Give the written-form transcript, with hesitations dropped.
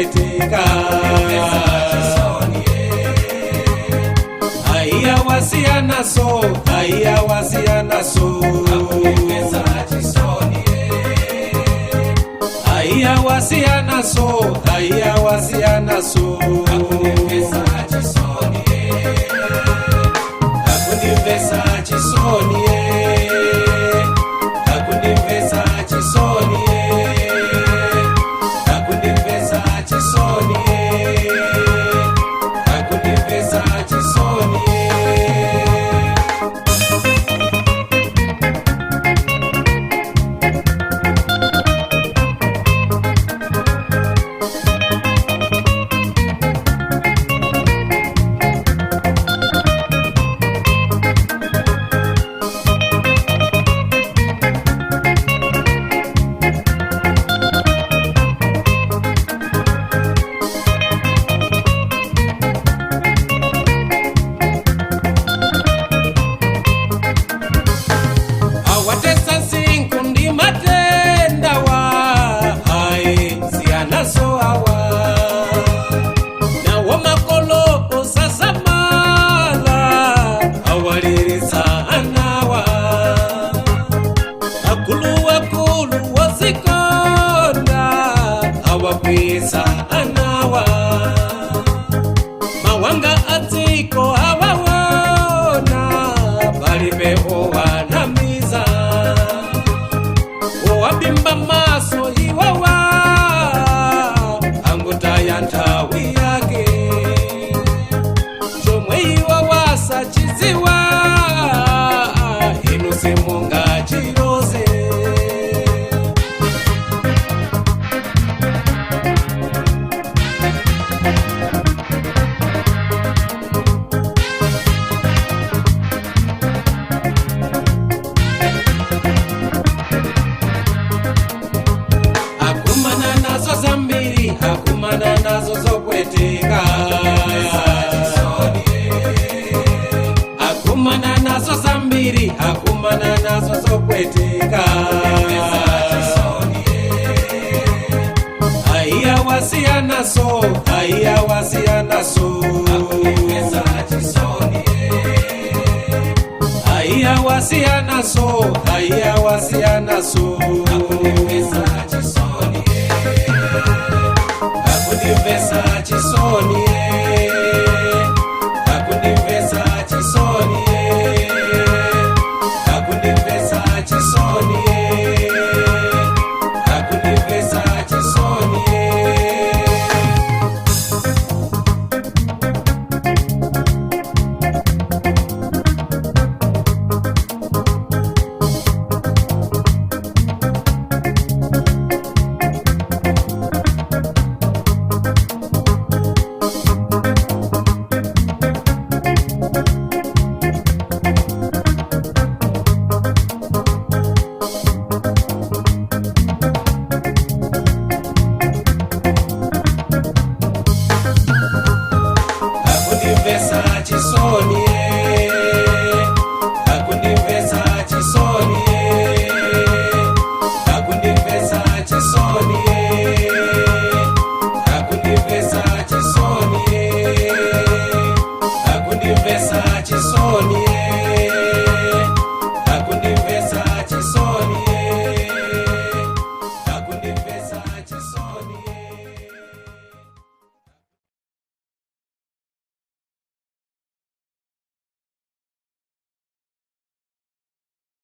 zopweteka. Aiya wasiyana so, aiya wasiyana so, aiya wasiyana so, aiya wasiyana so, akundimvesa chisoni, akundimvesa chisoni, akundimvesa chisoni, akundimvesa chisoni. Awatesa sinku ndi matenda wa ayi siyanaso awa nawo makolo osasamala awalirisa anawa akulu akulu wazikonda awakwisa anawa mawanga adziko awaona palibe owanamiza owabimba maso iwawa angotaya nthawi yake chomwe iwawa sachidziwa inu simungachiloze. Akumana nazo zambiri, akumana nazo zopweteka, akumana nazo zambiri, akumana nazo zopweteka. Aiya wasiyana so, aiya wasiyana so, aiya wasiyana so, aiya wasiyana so, akundimvesa chisoni, akundimvesa chisoni, akundimvesa chisoni, akundimvesa chisoni. Akundimvesa chisoni, akundimvesa chisoni, akundimvesa chisoni, akundimvesa chisoni, akundimvesa chisoni.